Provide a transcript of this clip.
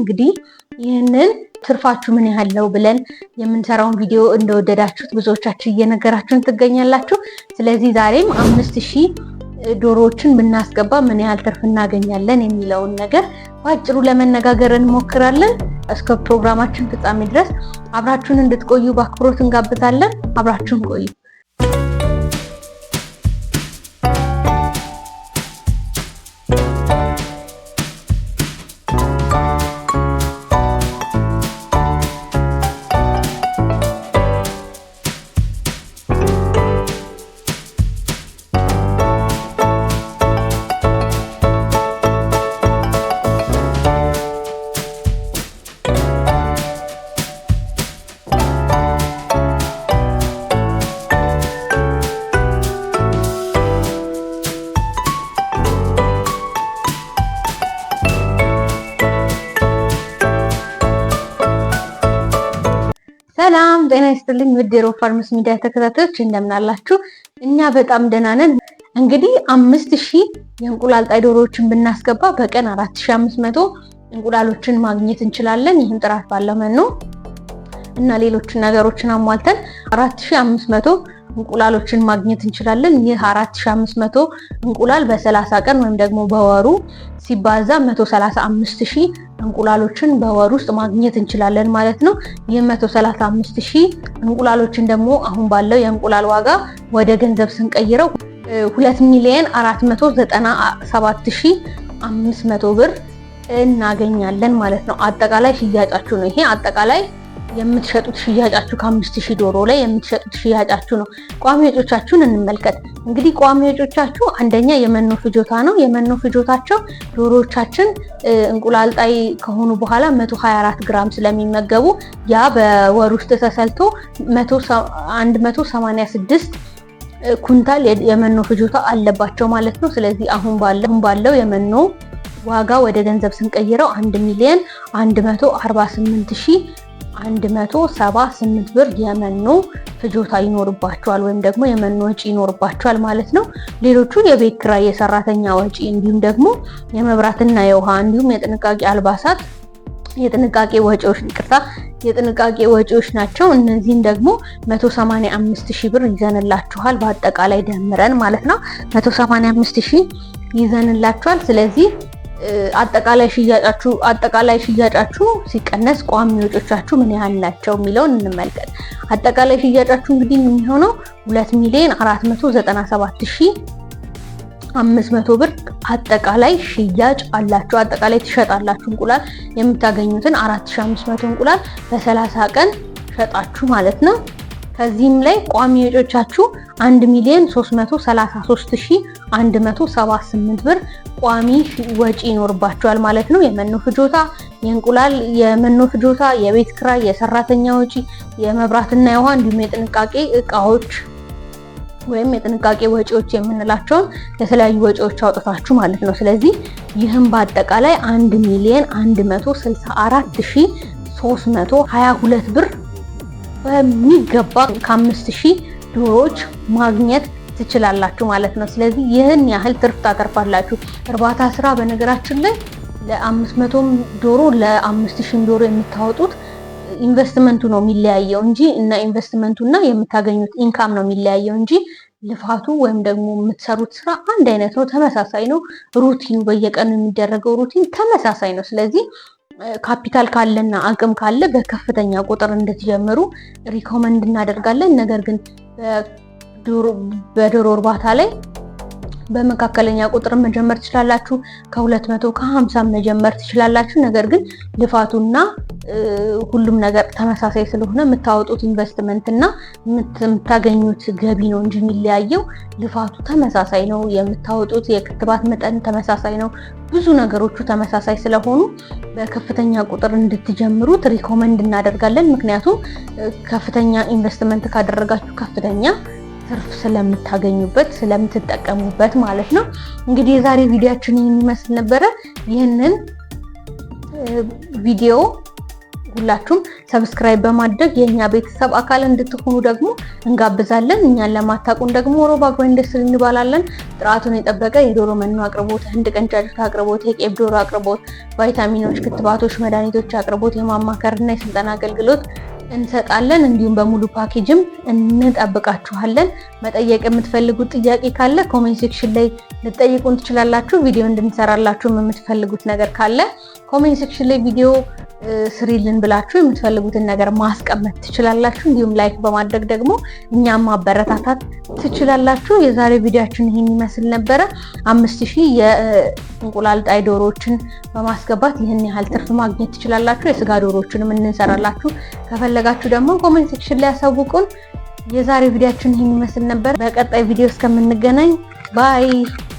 እንግዲህ ይህንን ትርፋችሁ ምን ያህል ነው ብለን የምንሰራውን ቪዲዮ እንደወደዳችሁት ብዙዎቻችሁ እየነገራችሁን ትገኛላችሁ። ስለዚህ ዛሬም 5000 ዶሮዎችን ብናስገባ ምን ያህል ትርፍ እናገኛለን የሚለውን ነገር በአጭሩ ለመነጋገር እንሞክራለን። እስከ ፕሮግራማችን ፍጻሜ ድረስ አብራችሁን እንድትቆዩ በአክብሮት እንጋብዛለን። አብራችሁን ቆዩ። ሰላም ጤና ይስጥልኝ ውድ የሮብ ፋርምስ ሚዲያ ተከታታዮች እንደምን አላችሁ? እኛ በጣም ደህና ነን። እንግዲህ 5000 የእንቁላል ጣይ ዶሮዎችን ብናስገባ በቀን 4500 እንቁላሎችን ማግኘት እንችላለን። ይህም ጥራት ባለው መኖ እና ሌሎችን ነገሮችን አሟልተን 4500 እንቁላሎችን ማግኘት እንችላለን። ይህ 4500 እንቁላል በ30 ቀን ወይም ደግሞ በወሩ ሲባዛ 135000 እንቁላሎችን በወር ውስጥ ማግኘት እንችላለን ማለት ነው። ይህ 135000 እንቁላሎችን ደግሞ አሁን ባለው የእንቁላል ዋጋ ወደ ገንዘብ ስንቀይረው 2,497,500 ብር እናገኛለን ማለት ነው። አጠቃላይ ሽያጫችሁ ነው ይሄ አጠቃላይ የምትሸጡት ሽያጫችሁ ከ5000 ዶሮ ላይ የምትሸጡት ሽያጫችሁ ነው። ቋሚ ወጪዎቻችሁን እንመልከት። እንግዲህ ቋሚ ወጪዎቻችሁ አንደኛ የመኖ ፍጆታ ነው። የመኖ ፍጆታቸው ዶሮዎቻችን እንቁላል ጣይ ከሆኑ በኋላ 124 ግራም ስለሚመገቡ ያ በወር ውስጥ ተሰልቶ 186 ኩንታል የመኖ ፍጆታ አለባቸው ማለት ነው። ስለዚህ አሁን ባለው የመኖ ዋጋ ወደ ገንዘብ ስንቀይረው 1,148,178 ብር የመኖ ፍጆታ ይኖርባቸዋል ወይም ደግሞ የመኖ ወጪ ይኖርባቸዋል ማለት ነው። ሌሎቹ የቤት ኪራይ፣ የሰራተኛ ወጪ እንዲሁም ደግሞ የመብራትና የውሃ እንዲሁም የጥንቃቄ አልባሳት የጥንቃቄ ወጪዎች ይቅርታ የጥንቃቄ ወጪዎች ናቸው። እነዚህን ደግሞ 185,000 ብር ይዘንላችኋል በአጠቃላይ ደምረን ማለት ነው 185,000 ይዘንላችኋል። ስለዚህ አጠቃላይ ሽያጫችሁ ሲቀነስ ቋሚ ወጪዎቻችሁ ምን ያህል ናቸው የሚለውን እንመልከት። አጠቃላይ ሽያጫችሁ እንግዲህ የሚሆነው 2,497,500 ብር አጠቃላይ ሽያጭ አላችሁ። አጠቃላይ ትሸጣላችሁ እንቁላል የምታገኙትን 4500 እንቁላል በ30 ቀን ሸጣችሁ ማለት ነው። ከዚህም ላይ ቋሚ ወጪዎቻችሁ 1,333,178 ብር ቋሚ ወጪ ይኖርባችኋል ማለት ነው። የመኖ ፍጆታ፣ የእንቁላል የመኖ ፍጆታ፣ የቤት ኪራይ፣ የሰራተኛ ወጪ፣ የመብራትና የውሃ እንዲሁም የጥንቃቄ እቃዎች ወይም የጥንቃቄ ወጪዎች የምንላቸውን የተለያዩ ወጪዎች አውጥታችሁ ማለት ነው። ስለዚህ ይህም በአጠቃላይ 1,164,322 ብር በሚገባ ከ5000 ዶሮዎች ማግኘት ትችላላችሁ ማለት ነው። ስለዚህ ይህን ያህል ትርፍ ታተርፋላችሁ። እርባታ ስራ በነገራችን ላይ ለ500 ዶሮ ለ5000 ዶሮ የምታወጡት ኢንቨስትመንቱ ነው የሚለያየው እንጂ እና ኢንቨስትመንቱ እና የምታገኙት income ነው የሚለያየው እንጂ ልፋቱ ወይም ደግሞ የምትሰሩት ስራ አንድ አይነት ነው፣ ተመሳሳይ ነው። routine ኑ በየቀኑ የሚደረገው routine ተመሳሳይ ነው። ስለዚህ ካፒታል ካለና አቅም ካለ በከፍተኛ ቁጥር እንድትጀምሩ recommend እናደርጋለን። ነገር ግን በዶሮ እርባታ ላይ በመካከለኛ ቁጥር መጀመር ትችላላችሁ። ከ200 ከ50 መጀመር ትችላላችሁ። ነገር ግን ልፋቱና ሁሉም ነገር ተመሳሳይ ስለሆነ የምታወጡት ኢንቨስትመንት እና የምታገኙት ገቢ ነው እንጂ የሚለያየው ልፋቱ ተመሳሳይ ነው። የምታወጡት የክትባት መጠን ተመሳሳይ ነው። ብዙ ነገሮቹ ተመሳሳይ ስለሆኑ በከፍተኛ ቁጥር እንድትጀምሩት recommend እናደርጋለን። ምክንያቱም ከፍተኛ ኢንቨስትመንት ካደረጋችሁ ከፍተኛ ትርፍ ስለምታገኙበት ስለምትጠቀሙበት ማለት ነው። እንግዲህ የዛሬ ቪዲዮአችን ይህን ይመስል ነበረ። ይህንን ቪዲዮ ሁላችሁም subscribe በማድረግ የእኛ ቤተሰብ አካል እንድትሆኑ ደግሞ እንጋብዛለን። እኛን ለማታውቁን ደግሞ ሮብ አግሮ ኢንዱስትሪ እንባላለን። ጥራቱን የጠበቀ የዶሮ መኖ አቅርቦት፣ ህንድ ቀንጫጩት አቅርቦት፣ የቄብ ዶሮ አቅርቦት፣ ቫይታሚኖች፣ ክትባቶች፣ መድኃኒቶች አቅርቦት፣ የማማከርና የስልጠና አገልግሎት እንሰጣለን። እንዲሁም በሙሉ ፓኬጅም እንጠብቃችኋለን። መጠየቅ የምትፈልጉት ጥያቄ ካለ comment section ላይ ልትጠይቁን ትችላላችሁ። ቪዲዮ እንድንሰራላችሁ የምትፈልጉት ነገር ካለ comment section ላይ ቪዲዮ ስሪልን ብላችሁ የምትፈልጉትን ነገር ማስቀመጥ ትችላላችሁ። እንዲሁም like በማድረግ ደግሞ እኛም ማበረታታት ትችላላችሁ። የዛሬ ቪዲዮአችን ይህን ይመስል ነበረ። 5000 የእንቁላል ጣይ ዶሮዎችን በማስገባት ይህን ያህል ትርፍ ማግኘት ትችላላችሁ። የስጋ ዶሮዎችንም እንሰራላችሁ። ከፈለጋችሁ ደግሞ comment section ላይ ያሳውቁን። የዛሬ ቪዲዮአችን ይህን ይመስል ነበር። በቀጣይ ቪዲዮ እስከምንገናኝ bye።